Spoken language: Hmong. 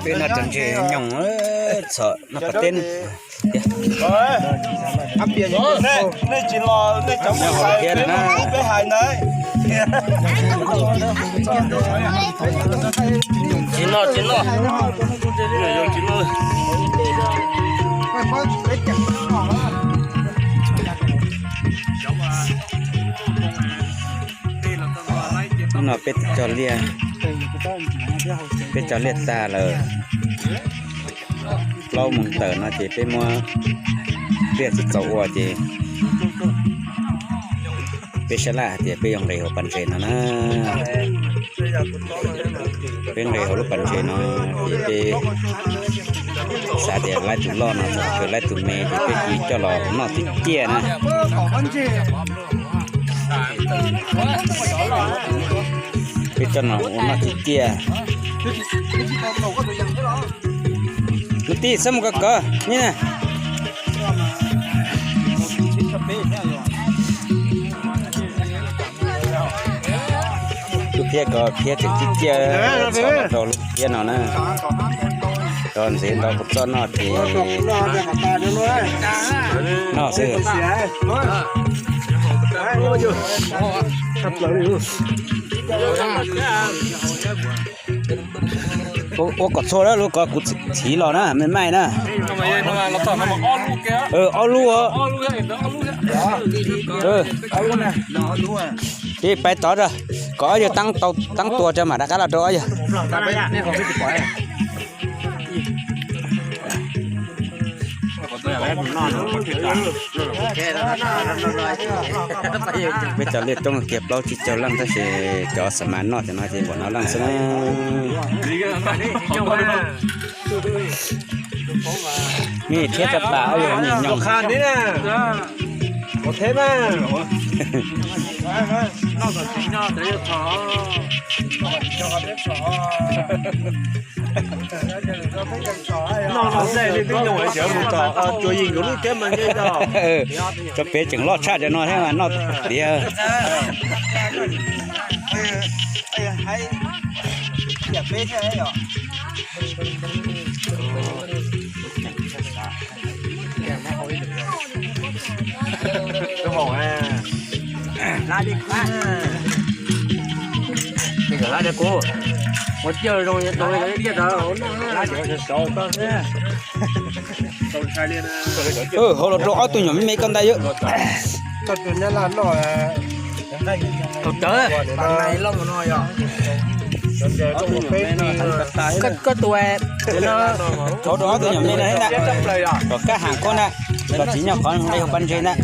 Peb noj cov ntses nyoos txhom noj pas teb tiag. Nej tsis los nej cov nyoos hauv thiab na. Peb hais na. Tsis noj, tsis noj. Hnub no peb cog liaj, peb cog liaj tag lawm, plaub moos tawm no ces peb muab liaj txaus txaus ua ces peb sab laj hais tias peb yuav nqis hauv pas ntses no na. Peb nqis hauv lub pas ntses no ces peb xav tias laib tus loj no txog kawg, laib tus me ces peb cia coj los noj tib tiaj na. Peb coj no ua noj tib tiaj. Mus tij, txhob mus kov kov ni na. Lub phiab ko, phiab tseem tib tiaj, txhob rau lub phiab no na. Rau ntxiv ntau kuv txoj noj ces noj xwb. Ua kom txhua lub ko kuv txhiv los na, me maij na. Ob lub. Ces pais tod ra, kom ob yawg taab tua rau mam rov qab los rau ob yawg. Peb cov liaj coob kiag plaub tsib caug leej tab sis cov xa mas noj cov no ces npaum no leej xwb na. Me thiab tau pam ob yawg me nyoos. Noj los xij nej twb nyoos xyov mus tom Tsuas Yim nkawd lub teb mas nce tau. Tso pem tseem loj tshaj cov no thiab mas noj tiag. Hauv los rau ob tug nyuam me me koj ntag yom. Koj tus, hauv rau ob tug nyuam me no thiab ntag. Kom kaj ham koj ntag, kom tsis nyob qhov nqe hauv pas ntses ntag.